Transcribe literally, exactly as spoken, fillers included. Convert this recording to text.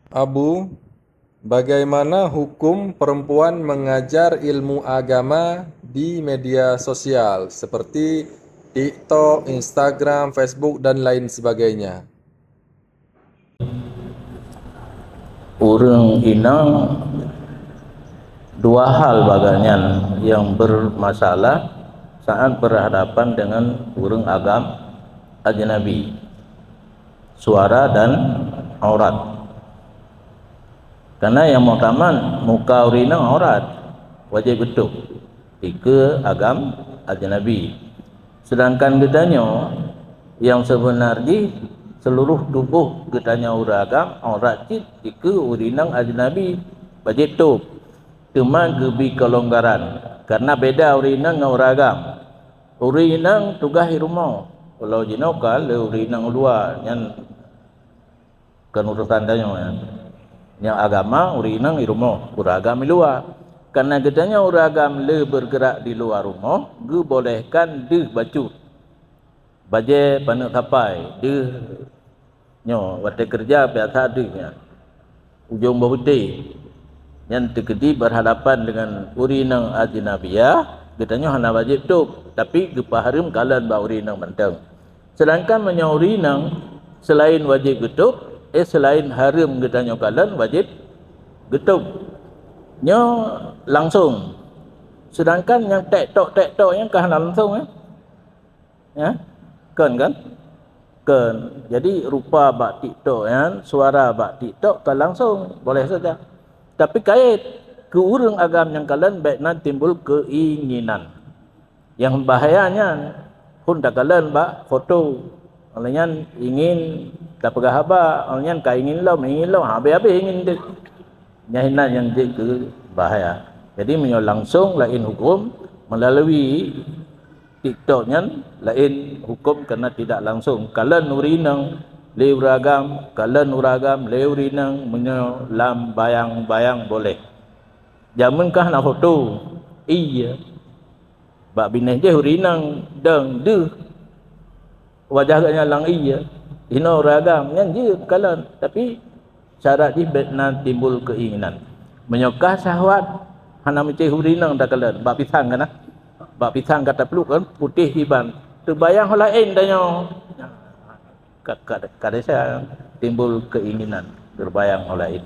Abu, bagaimana hukum perempuan mengajar ilmu agama di media sosial seperti TikTok, Instagram, Facebook, dan lain sebagainya? Ureuëng inong, dua hal bagai nyan yang bermasalah saat berhadapan dengan ureuëng agam ajnabi, suara dan aurat. Karena yang muktamad muka ureuëng inong aurat, wajib geutup, ikeue agam ajnabi. Sedangkan geutanyoe, nyang seubeuna jih seluruh tuboh geutanyoe ureuëng agam aurat cit ikeue ureuëng inong ajnabi, wajib tup. Teuma geubi keulonggaran, karena beda ureuëng inong ngon ureuëng agam. Ureuëng inong tugaih i rumoh, walau jinoe ka lé ureuëng inong luwa, nyan kon urusan tanyoe nyan. Nyang agama ureuëng inong i rumoh, ureuëng agam i luwa. Karena geutanyoe ureuëng agam le bergerak di luwa rumoh, geubolehkan deuh bacut. Bajée paneuk sapai, deuh nyoe watée keureuja biasa deuh nyan. Ujong boh putéh nyan teukeudi berhadapan dengan ureuëng inong ajnabiyah, geutanyoe hana wajéb tup, tapi geupeuhareuem kalon bak ureuëng inong mantong. Sedangkan meunyoe ureuëng inong seulaén wajéb geutup, eh seulaén hareuem geutanyoe kalon wajéb geutup. Nyoe langsong. Sedangkan nyang TikTok-TikTok nyan ka hana langsong, eh? Ya? Kon kan? Kon. Jadi rupa bak TikTok nyan, suara bak TikTok ka langsong, boleh saja. Tapi kait keu ureuëng agam nyang kalon bék nan timbul keinginan. Nyang bahaya nyan, phon takalon bak foto. Oleh nyan ingin tapeugah haba, oleh nyan ka ingin lom, ingin lom, habéh-habéh ingin deuh. Nyan hina nyang jeuet keu bahaya. Jadi meunyoe langsong laén huköm, meulalu TikTok nyan laén huköm karena tidak langsong. Kalon ureuëng inong lé ureuëng agam, kalon ureuëng agam lé ureuëng inong meunyoe lam bayang-bayang boleh. Jameun kah na foto, iya. Bak binéh jih ureuëng inong dong deuh wajah geuhnyan lam ié, inoe ureuëng agam nyan jeuet kalon, tapi syarat jih bék na timbul keinginan. Meunyoe kah syahwat hana meucéh ureuëng inong takalon, bak pisang kana, bak pisang ka tapluek kan putéh iban, teubayang ho laén tanyoe. Ka, ka, ka desya timbul keinginan teubayang ho laén.